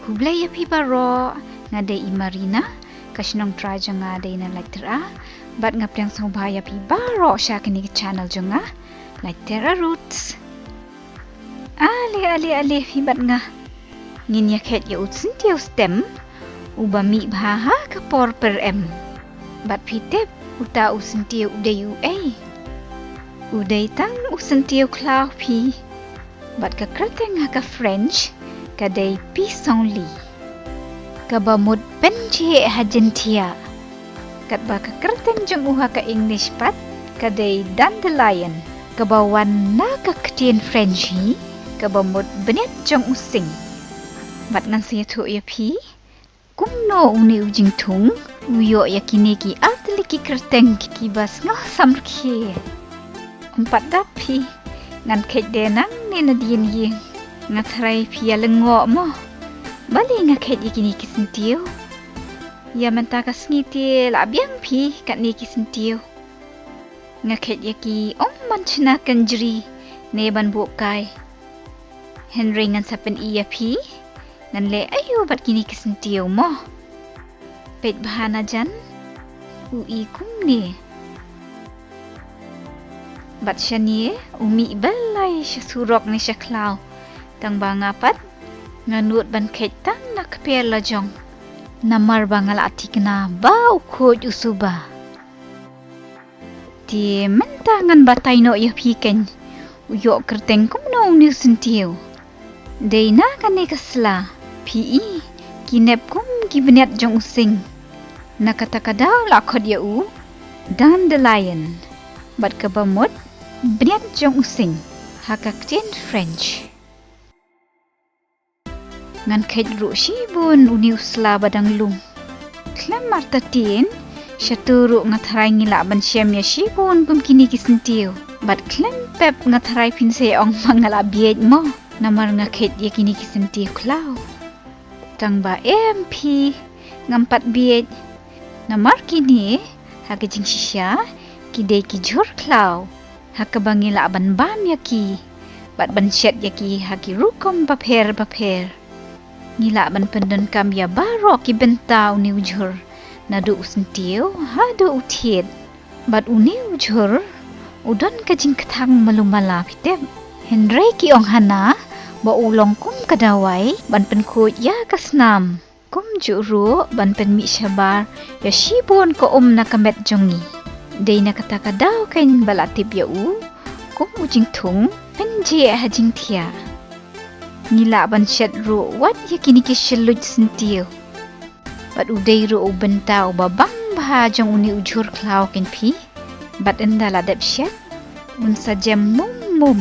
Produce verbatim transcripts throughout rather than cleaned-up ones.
Khublei ïa phi baroh, nga dei i Marina, ka shnong trai jong nga dei na Laityra, bad nga pdiang sngewbha ïa phi baroh sha kane ka channel jong nga, Laityra Roots. Ale, ale, ale, phi bad nga ngin ïa khet ïa u syntiew stem uba mih bha ha ka por pyrem. Bad phi tip uta u syntiew u dei uei? U dei tang u syntiew khlaw phi. Bad ka kyrteng ha ka French ka dei pissenlit, kaba mut pynjhieh ha jingthiah. Katba ka kyrteng jong u ha ka English pat ka dei dandelion, kaba wan na ka ktien French hi, kaba mut bniat jong u sing. Bad ngan sa ïathuh ïa phi kumno une u jingthung u ïoh ïa kine ki artylli ki kyrteng kiba sngewsam rkhie. Ym pat dap phi, ngan khet de nangne nadien ïing. Nga tharai phi ïa lyngngoh mo balei nga khet ïa kine ki syntiew. Ïa mynta ka sngi te la biang phi katne ki syntiew. Nga khet ïa ki ym ban shna kynjri ne ban buh kai. Hynrei ngan sa pyni ïa phi ngan leh aïu bad kine ki syntiew mo. Peit bha na jan, u i kumne. Bad shane u mih balei sha surok ne sha khlaw. Tang ba nga pat nga nud ban khet tang na kper la jong. Namar ba nga la thikna ba u khuid u suba. Te mynta ngan batai noh ïa phi kein u ïoh kyrteng kumno une u syntiew. Dei na kane ka sla phi i ki nep kum ki bniat jong u sing. Na kata ka daw la khot ïa u dandelion, bad kaba mut bniat jong u sing ha ka ktien French. Ngan khet ruh shibun une u sla ba dang lum. Khlem artatien, shatu ruh nga tharai ngi lah ban shem ïa shibun kum kine ki syntiew. Bad khlem pep nga tharai phin sa ong ba nga la bieit mo, namar nga khet ïa kine ki syntiew khlaw. Tang ba em phi, ngam pat bieit. Namar kine ha ka jingshisha ki dei ki jhur khlaw ha kaba ngi lah ban bam ïa ki bad ban shet ïa ki ha ki rukom bapher bapher. Ngi lah ban pyndonkam ïa baroh ki bynta une u jhur, naduh u syntiew haduh u thied. Bad une u jhur u don ka jingkthang malu mala phi tip. Hynrei ki ong hana ba u long kum ka dawai ban pynkhuid ïa ka snam. Kumjuh ruh ban pynmih shabar ïa shibun ka um na ka met jong ngi. Dei na kata ka daw kein ba la tip ïa u kum u jingthung pynjhieh ha jingthiah. Ngi lah ban shet ruh wat ïa kine ki shluit syntiew. Bad u dei ruh u bynta uba bang bha jong une u jhur khlaw kein phi. Bad ynda la dep shet un sa jem mum mum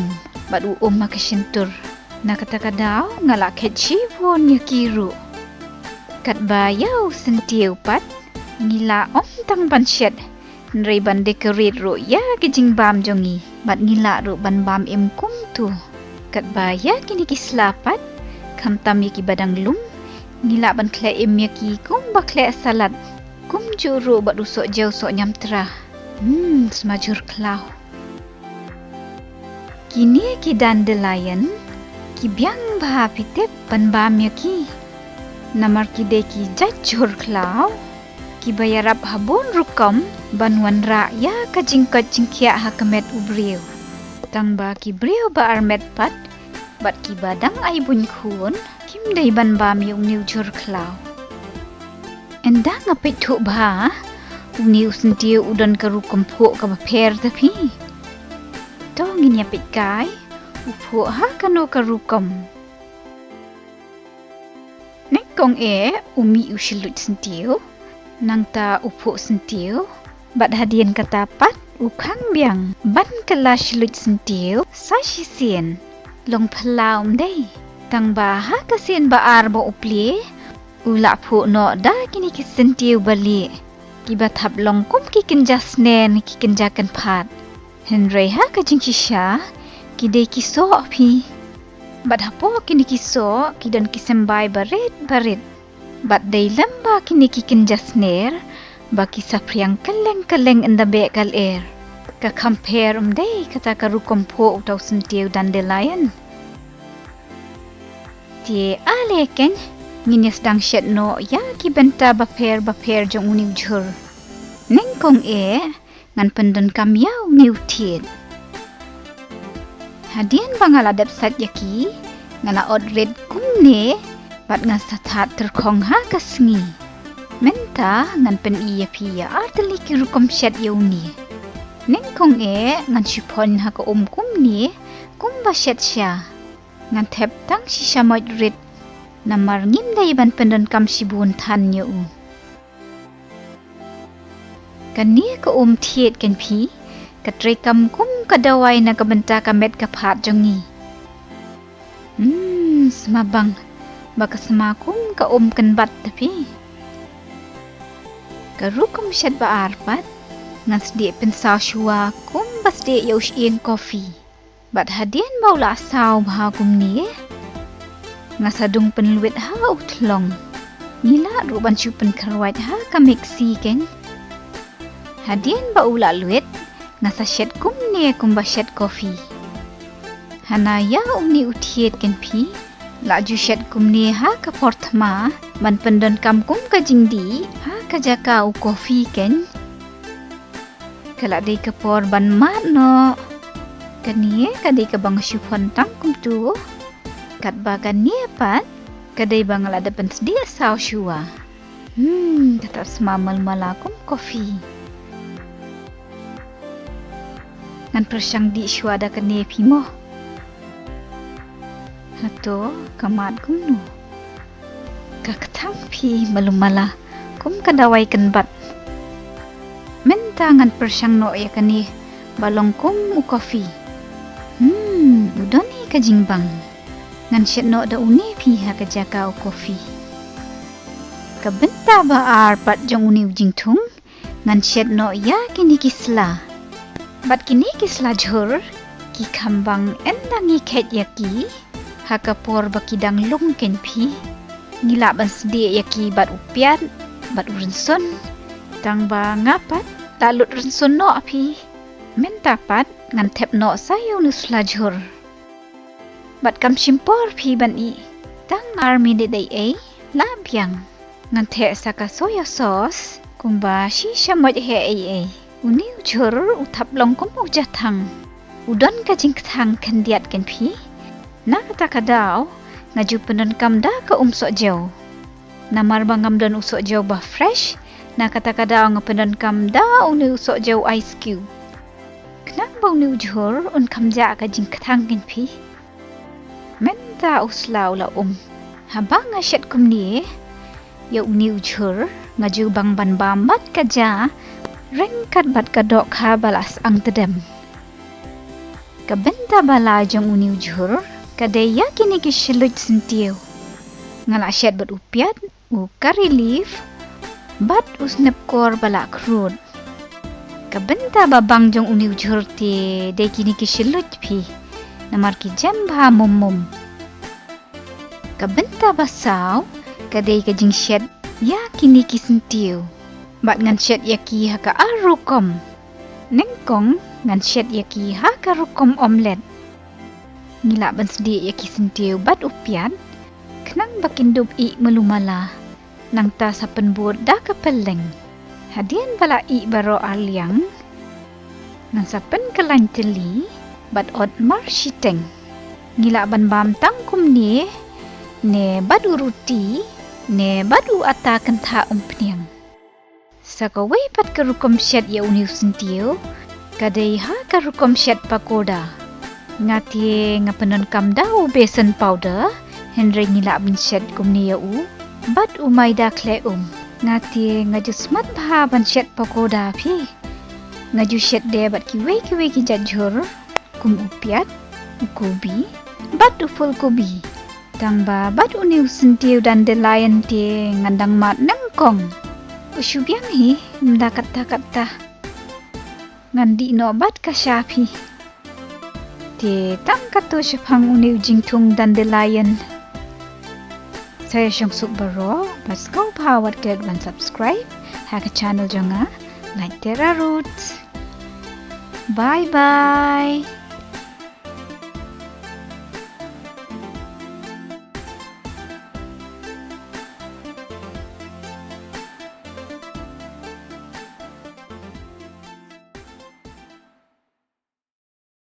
bad u um ha ka shyntur. Na kata ka daw nga la khet shibun ïa ki ruh. Katba ïa u syntiew pat ngi lah ym tang ban shet, hynrei ban decorate ruh ïa ki jingbam jong ngi. Bad ngi lah ruh ban bam im kumtu. Katba ïa kine ki sla pat, khamtam ïa kiba dang lum, ngi lah ban khleh im ïa ki kumba khleh salad. Kumjuh ruh bad u soh jew soh ñiamtra. Hmm, sma jhur khlaw. Kine ki dandelion ki biang bha phi tip ban bam ïa ki. Namar ki dei ki jait jhur khlaw kiba ïarap ha bun rukom ban wanrah ïa ka jingkoit jingkhiah ha ka met u briew. Tang ba ki briew ba armet pat bad kiba dang ai buiñ khun kim dei ban bam ïa une u jhur khlaw. Ynda nga peit thuh bha, une u syntiew u don ka rukom phuh kaba pher te phi. To ngin ïa peit kai u phuh ha kano ka rukom. Nyngkong eh u mih u shluit syntiew, nangta u phuh syntiew, bad hadien kata pat u khang biang ban kylla shluit syntiew sa shisien. Long phyllaw ym dei? Tang ba ha ka sien ba ar ba u plie u la phuh noh da kine ki syntiew ba lieh kiba thap long kum ki kynja sner ne ki kynja kynphad. Hynrei ha ka jingshisha ki dei ki soh phi. Bad hapoh kine ki soh ki don ki symbai barit barit. Bad dei lem ba kine ki kynja sner ba ki saphriang kylleng kylleng ynda beh ka lyer. Ka kham pher ym dei kata ka rukom phuh uta u syntiew dandelion. Te ale kein, Ngin ïa sdang shet noh ïa ki bynta bapher bapher jong une u jhur. Nyngkong eh ngan pyndonkam ïa une u thied. Hadien ba nga la dep sait ïa ki, nga la ot rit kumne bad nga sa thad tyrkhong ha ka sngi. Mynta ngan pyni ïa phi ïa ar tylli ki rukom shet ïa une. Nyngkong eh ngan shu phon ha ka um kumne kumba shet sha. Ngan thep tang shi shamoit rit namar ngim dei ban pyndonkam shibun than ïa u. Kane ka um thied kein phi ka treikam kum ka dawai na ka bynta ka met ka phad jong ngi. Hmm, sma bang ba ka sma kum ka um kynbat te phi. Ka rukom shet ba ar pat ngan sdieh pynsaw shuwa kumba sdieh ïa u shyieng kofi. Bad hadien ba u la saw bha kumne, nga sa dung pynlwit ha u thlong. Ngi lah ruh ban shu pynkharwait ha ka miksi kein. Hadien ba u la lwit, nga sa shet kumne kumba shet kofi. Hana ïa une u thied kein phi, lah ju shet kumne ha ka por thma ban pyndonkam kum ka jingdih ha ka jaka u kofi kein. Ka la dei ka por ban mad noh. Kane ka dei kaba nga shu phon tang kumtu. Katba kane pat ka dei ba nga la dep pynsdieh saw shuwa. Hmm, kata sma malmala kum kofi. Ngan pyrshang dih shuwa da kane phi mo. Hato ka mad kumno? Ka kthang phi malmala kum ka dawai kynbat. Mynta ngan pyrshang noh ïa kane ba long kum u kofi. Hmm, u don hi ka jingbang. Ngan shet noh da une phi ha ka jaka u kofi. Ka bynta ba ar pat jong une u jingthung ngan shet noh ïa kine ki sla. Bad kine ki sla jhur ki kham bang ynda ngi kheit ïa ki ha ka por ba ki dang lung kein phi. Ngi lah ban sdieh ïa ki bad u piat bad u rynsun. Tang ba nga pat la lut rynsun noh phi. Mynta pat ngan thep noh sa ïa une u sla jhur. Bad kam shim por phi ban ih tang ar minit ei ei la biang. Ngan theh sa ka soya sauce kumba shi shamoit heh ei ei. Une u jhur u thap long kum u jathang. U don ka jingkthang khyndiat kein phi. Na kata ka daw nga ju pyndonkam da ka um sohjew. Namar ba ngam don u sohjew ba fresh, na kata ka daw nga pyndonkam da une u sohjew ice cube. Khnang ba une u jhur un kham jah ka jingkthang kein phi. Mynta u sla u la um. Haba nga shet kumne ïa une u jhur nga ju bang ban bam bad ka ja ryngkat bad ka dohkha ba la syang tdem. Ka bynta ba lai jong une u jhur ka dei ïa kine ki shluit syntiew. Nga la shet bad u piat, u curry leaf bad u snep kor ba la khrud. Ka bynta ba bang jong une u jhur te dei kine ki shluit phi namar ki jem bha mum mum. Ka bynta ba saw ka dei ka jingshet ïa kine ki syntiew. Bad ngan shet ïa ki ha ka ar rukom. Nyngkong ngan shet ïa ki ha ka rukom omelette. Ngi lah ban sdieh ïa ki syntiew bad u piat khnang ba kin dup ih malu mala. Nangta sa pynbud da ka pylleng. Hadien ba la ih baroh arliang ngan sa pynkyllaiñ tylli bad ot mar shiteng. Ngi lah ban bam tang kumne ne bad u ruti ne bad u ata kynthah umphniang. Sa kawei pat ka rukom shet ïa une u syntiew ka dei ha ka rukom shet pakoda. Nga te nga pyndonkam da u besan powder hynrei ngi lah ban shet kumne ïa u bad u maida khleh um. Nga te nga ju smat bha ban shet pakoda phi. Nga ju shet de bad kiwei kiwei ki jait jhur kum u piat, u kobi bad u phulkobi. Tang ba bad une u syntiew dandelion te ngan dang mad nyngkong. U shu biang hi ym da katta katta. Ngan dih noh bad ka sha phi. Te tang katto shaphang une u jingthung dandelion. Sa ïa shong suk baroh bad sngewbha wat klet ban subscribe ha ka channel jong nga Laitera Roots. Bye bye.